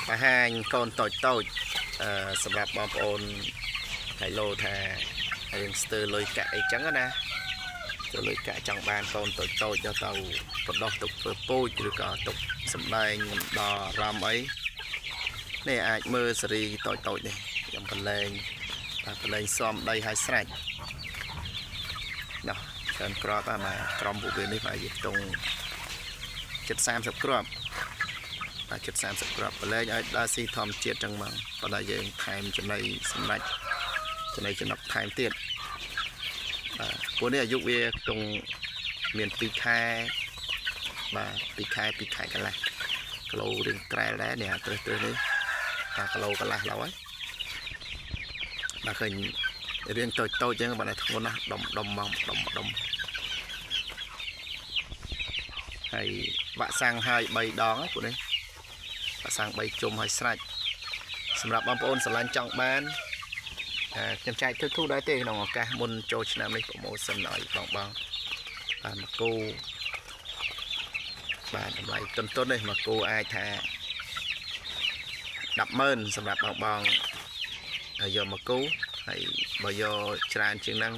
បង្ហាញកូនតូចតូចអឺសម្រាប់បងប្អូនហៃឡូថារៀងស្ទើរលុយកាក់អីចឹងណាទៅលុយកាក់ចង់បានកូនតូចតូចយកទៅបដោះទុកធ្វើពូជឬក៏ទុកសម្ដែងដល់អារម្មណ៍អីនេះអាចមើលសេរីតូចតូចនេះខ្ញុំប្រឡែងបាទប្រឡែងសំដីឲ្យស្រេចណោះច្រើនក្របបាទក្រុមពួកវានេះបាទយខ្ទង់ចិត្ត30គ្រាប់បាទចិត្ត30គ្រាប់ប្រឡែងឲ្យដើរស៊ីធម្មជាតិចឹងមកប៉ុន្តែយើងថែមចំណីសម្រាប់ចំណីចំណុកថែមទៀតបាទពួកនេះអាយុវាខ្ទង់មាន2ខែបាទ2ខែ2ខែកន្លះគីឡូរៀងក្រែលដែរនេះអាត្រឹសត្រឹសនេះបាទគីឡូកន្លះឡើយបាទឃើញរៀងតូចតូចចឹងបាទធ្ងន់ណាស់ដុំដុំមកដុំដុំហើយវាក់សាំងហើយ3ដងពួកនេះវាក់សាំង3ជុំហើយស្រេចសម្រាប់បងប្អូនស្រឡាញ់ចង់បានខ្ញុំចែកធូរធូរដែរទេក្នុងឱកាសមុនចូលឆ្នាំនេះpromotion ឲ្យបងបងបាទមកគូបាទតម្លៃតុនតុននេះមកគូអាចថា100000សម្រាប់បងបងហើយយកមកគូហើយបើយកច្រើនជាងហ្នឹង